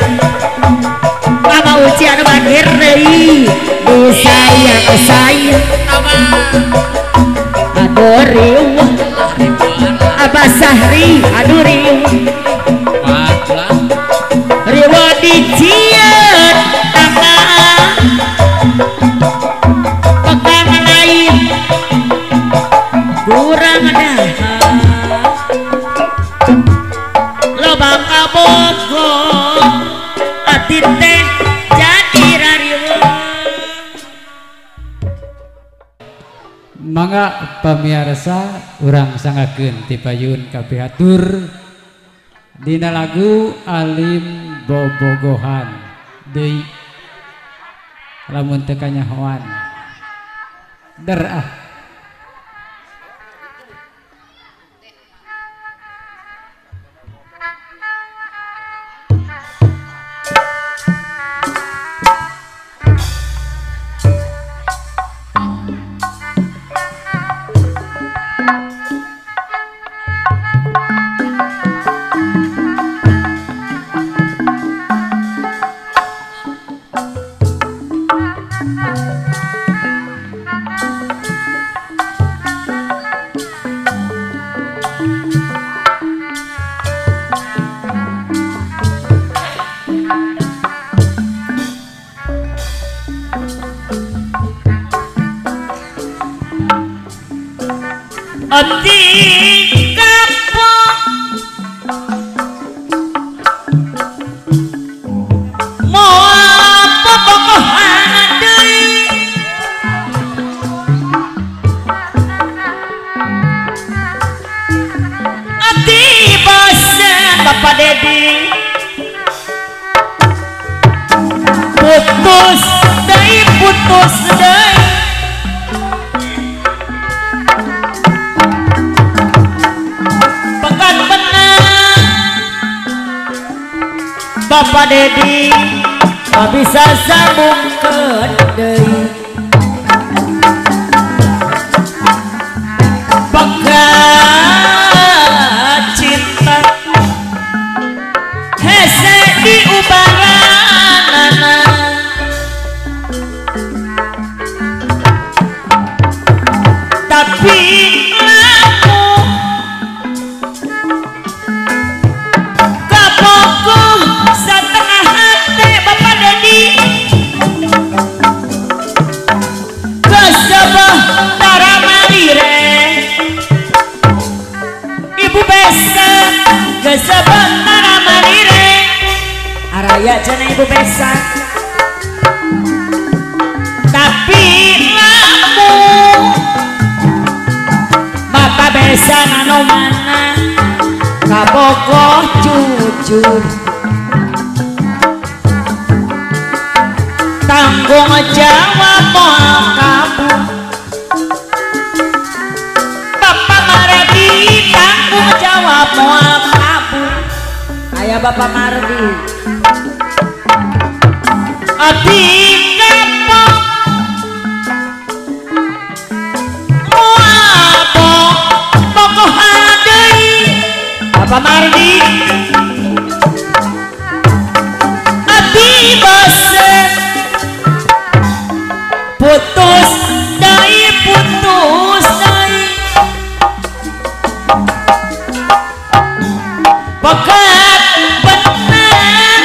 Mama Uci anu bager deui disayang sayang aduh riweuh Abah Sahri aduh riweuh riweuh dijieun tangan pegang lain kurang dahar loba kabogo ati teh jadi rariweuh. Mangga pamiarsa urang sangakeun ti payun kapihatur dina lagu Alim Bobogohan deui lamun teu kanyahoan der ah. Ati kapok moal popokohan deui Ati bosen Bapak Dedi putus deui putus deui Bapak Dedi tak bisa sambungkeun deui pekat cinta hese diubaranana tapi lamun kapokuh setengah hati Bapak Dedi kesebeh tara malire Ibu Besa kesebeh tara malire araya cenah Ibu Besa tapi lamun Bapak Besa anu mana kabogoh jujur tanggung jawab moal kabur Bapak Mardi tanggung jawab moal kabur aya Bapak Mardi abdi kapok moal pokohan deui Bapak Mardi abdi bosen putus deui putus deui pekat bener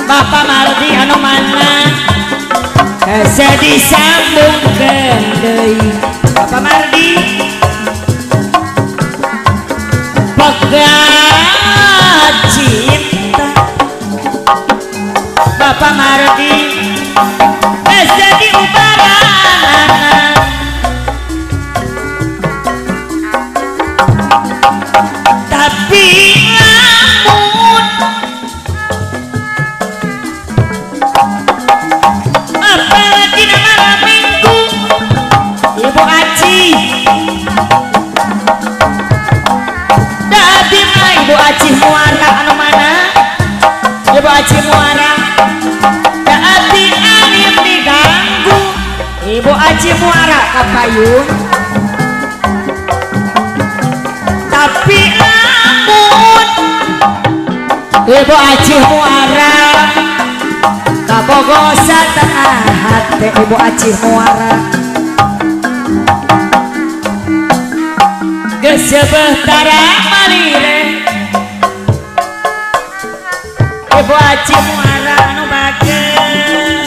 Bapak Mardi anu mana hese disambungkeun deui Bapak Mardi pekat cinta Bapak Mardi jadi ubaranana tapi lamun apalagi malam minggu Ibu Aci dadi mah Ibu Aci muara anu mana Ibu Aci muara dadi alim diganggu Ibu Aci muara kapayun tapi lamun Ibu Aci muara kabogo satengah hate Ibu Aci muara geus seubeuh tara malire Ibu Aci muara anu bager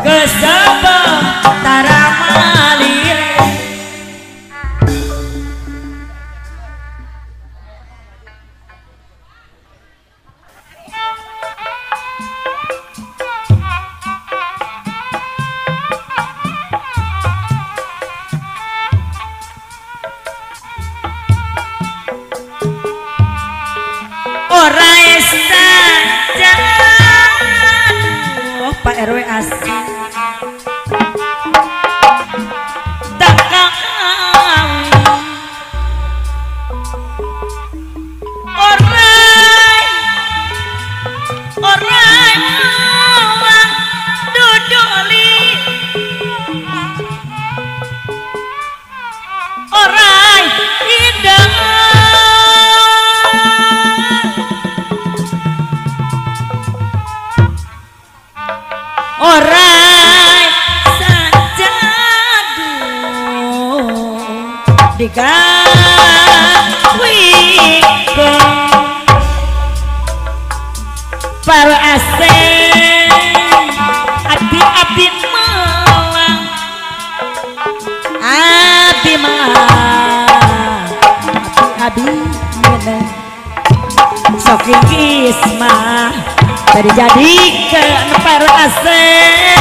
geus seubeuh tara malire ora esta oh Pak RW asik takang orai orai mawang duduli orai indah Orai sajadu digawikeun para aseng abdi-abdi melang abdi melang abdi-abdi menang sok inggis mah tadi jadikan para asep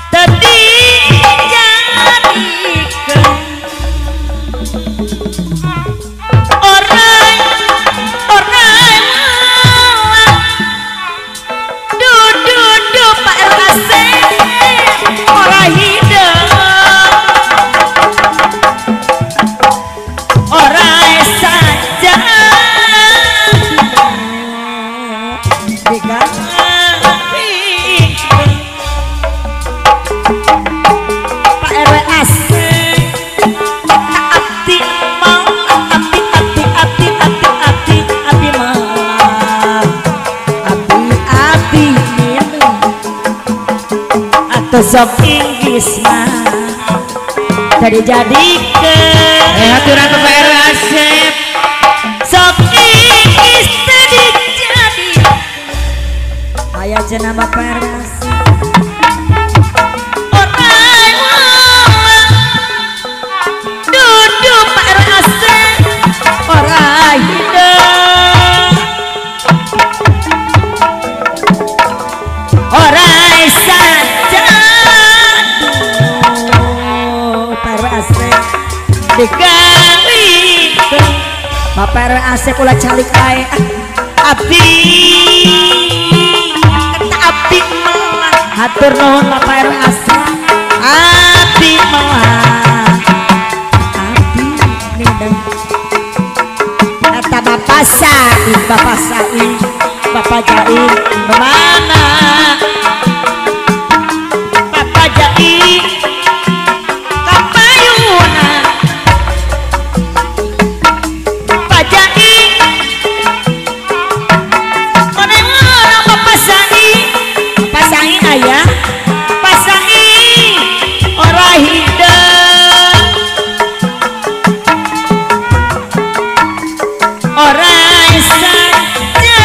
tadi jadikan orang orang malang du du du Pak Asep orang hidup orang saja Pak RW asik abdi mau abdi abdi abdi abdi abdi abdi malam abdi abdi minum atau sok inggris mah tadi jadikan aturan Pak RW asik sok inggris tadi jadi aya cenah Bapak RW asik Bapak RW asep ulah calik ae abdi eta abdi melang hatur nuhun Bapak RW asep abdi melang abdi nindeng eta Bapak Sai Bapak Sai Bapak Jai mana Bapak Jai kapayuna ayah pasai ora hidup ora saja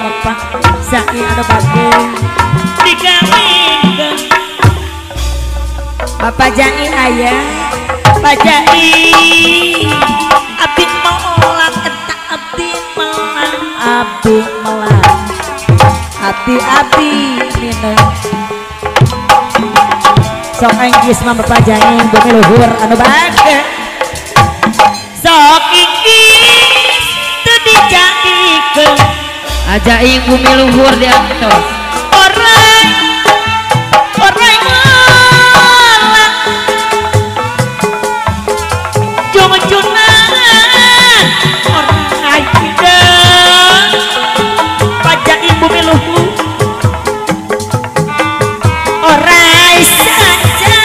Bapak sai anu bagus digawikeun Bapak Jai ayah Bapak Jai abdi melang eta abdi melang abdi melang abdi-abdi minum sok inggris mah Bapak Jai bumi luhur anu bager sok inggris teu dijadikeun ajaing bumi luhur diantos orang orang malang jung-jungan orang hideung Pajai bumi luhur orai saja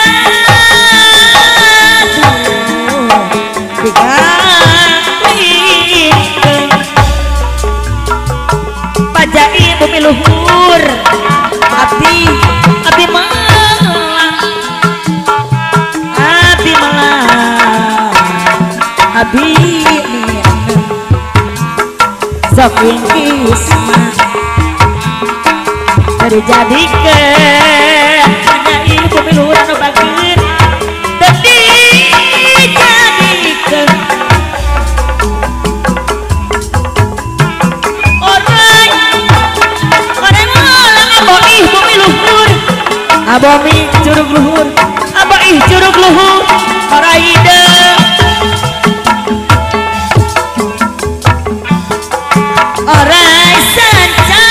digawikeun Pajai bumi luhur abdi abdi melang abdi melang abdi minum sok inggris mah dijadikeun hanya ibu bumi luhur anu bager teu dijadikeun orang orang malang aboih bumi luhur abomi curug luhur aboih curug luhur ora hideung ora sanca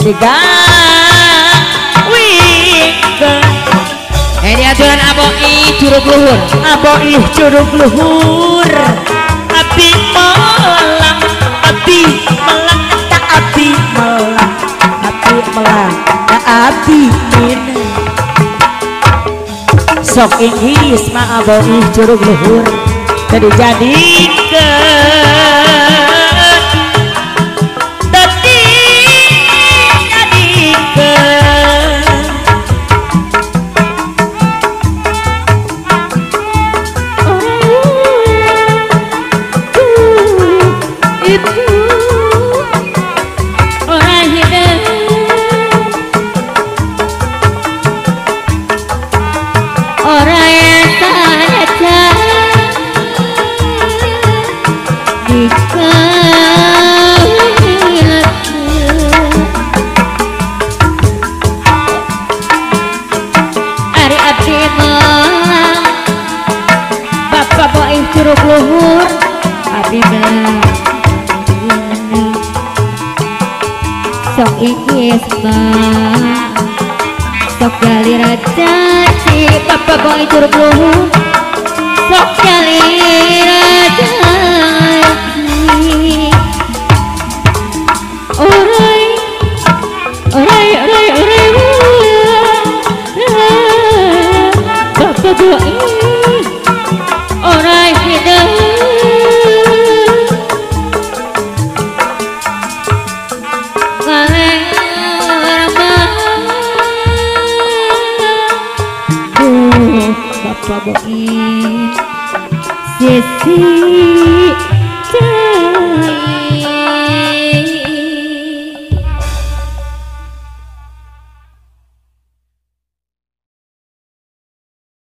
digawikeun diaturan aboih curug luhur aboih curug luhur abdi melang abdi melang eta abdi melang abdi melang abdi minum sok inggris mah aboih curug luhur teu dijadikeun Ikisma sok jalira janji Bapak Boi Curug Luhur sok jalira janji orai orai orai orai Bapak Boi orai hidup Bapak Boi sisi.